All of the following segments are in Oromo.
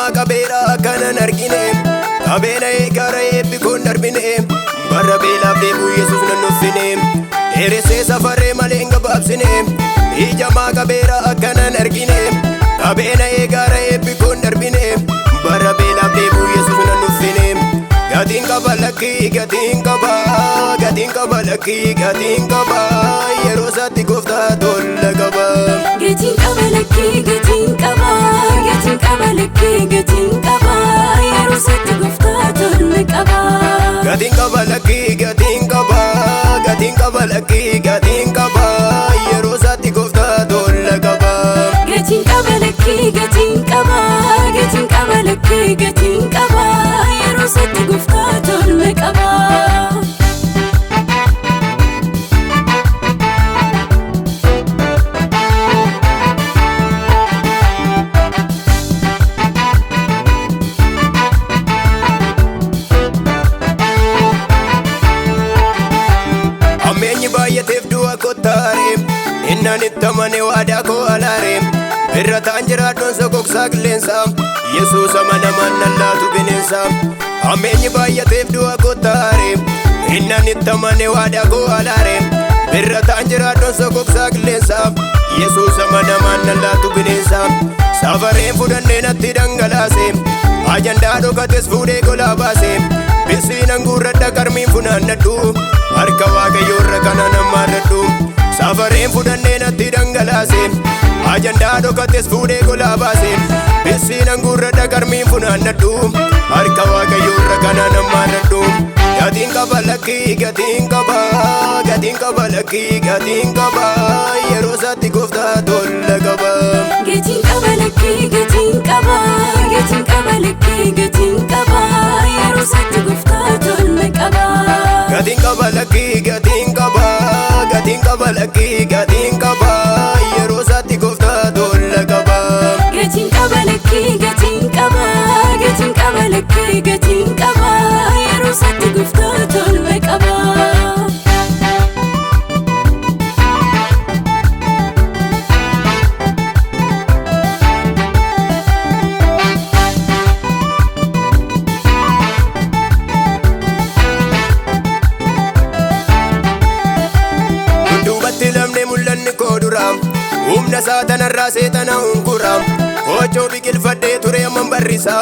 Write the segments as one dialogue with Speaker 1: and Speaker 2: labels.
Speaker 1: Ija qabeera kanan argine qabeena eegara eebbi koon darbine bara beelaaf deebi'u Yesuus nan nuffine dheeressee safaree malee hin gabaabsine ija qabeera kanan argine qabeena eegara eebbi koon darbine bara beelaaf deebi'u Yesuus nan nuffine gatiin qaba lakkii gatiin qaba gatiin qaba lakkii gatiin qaba yeroo isaatti gooftaa tola qaba.
Speaker 2: Gatiin qaba lakkii gatiin qaba gatiin qaba lakkii gatiin qaba yeroo isaatti gooftaa tola qaba.
Speaker 1: Gatiin qaba lakkii gatiin qaba gatiin qaba lakkii gatiin qaba yeroo isaatti gooftaa tola qaba.
Speaker 2: Gatiin qaba lakkii gatiin qaba gatiin qaba lakkii gatiin qaba yeroo isaatti gooftaa tola qaba.
Speaker 1: Ammeenyi baay'ateef du'a kottaare innaan itti amane waadaa koo alaare irra ta'an jiraadhoon sokoksaa qilleensa Yesuus amanamaan nan laatu bineensa. Ammeenyi baay'ateef du'a kottaare innaan itti amane waadaa koo alaare irra ta'an jiraadhoon sokoksaa qilleensa Yesuus amanamaan nan laatu bineensa. Safareen fudhannee natti dhangalaase ajandaa dhokates fuudhee golaa baase bisiinan guurradha qarmiin funaannadhu harka waaqayyoorra kana nammaarradhu. Safareen fudhannee natti dhangalaase ajandaa dhokates fuudhee golaa baase bisiinan guurradha qarmiin funaannadhu harka waaqayyoorra kana nammaarradhu. Gatiin qaba lakkii gatiin qaba gatiin qaba lakkii gatiin qaba yeroo isaatti gooftaa tola qaba.
Speaker 2: Gatiin qaba lakkii gatiin qaba gatiin qaba lakkii gatiin qaba yeroo isaatti gooftaa tola qaba.
Speaker 1: Gatiin qaba lakkii gatiin qaba gatiin qaba lakkii gatiin qaba yeroo isaatti gooftaa tola qaba.
Speaker 2: Gatiin qaba lakkii gatiin qaba gatiin qaba lakkii gatiin qaba yeroo isaatti gooftaa tola qaba.
Speaker 1: Dudduubatti lamne mul'anni koo dura humna saatanarraa seexana hunkura koochoo biqilfadhee ture amman barrisa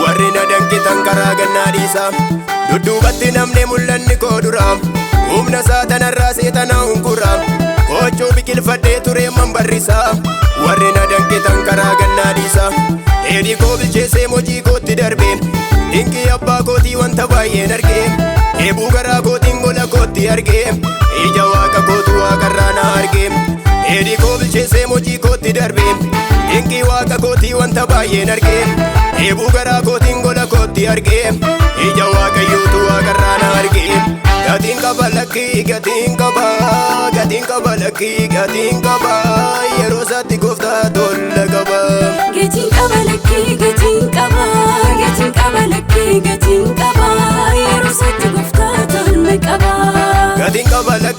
Speaker 1: warri na danqitan karaa gannaa dhiisa. Dudduubatti namne mul'anni koo dura humna saatanarraa seexana hunkura koochoo biqilfadhee ture amman barrisa warri na danqitan karaa gannaa dhiisa. Dheedhii koo bilcheessee mojii kootti darbe dinqii abbaa kootii wanta baay'een arge dheebuu garaa kootiin gola kootti arge ija waaqa kootu waaqarraa na arge. Dheedhii koo bilcheessee mojii kootti darbe dinqii waaqa kootii wanta baay'een arge dheebuu garaa kootiin gola kootti arge ija waaqayyootu waaqarraa na arge. Gatiin qaba lakkii gatiin qaba gatiin qaba lakkii gatiin qaba yeroo isaatti gooftaa tola qaba.
Speaker 2: Gatiin qaba lakkii gatiin qaba gatiin qaba lakkii gatiin qaba yeroo isaatti gooftaa tola qaba.
Speaker 1: Gatiin qaba lakkii.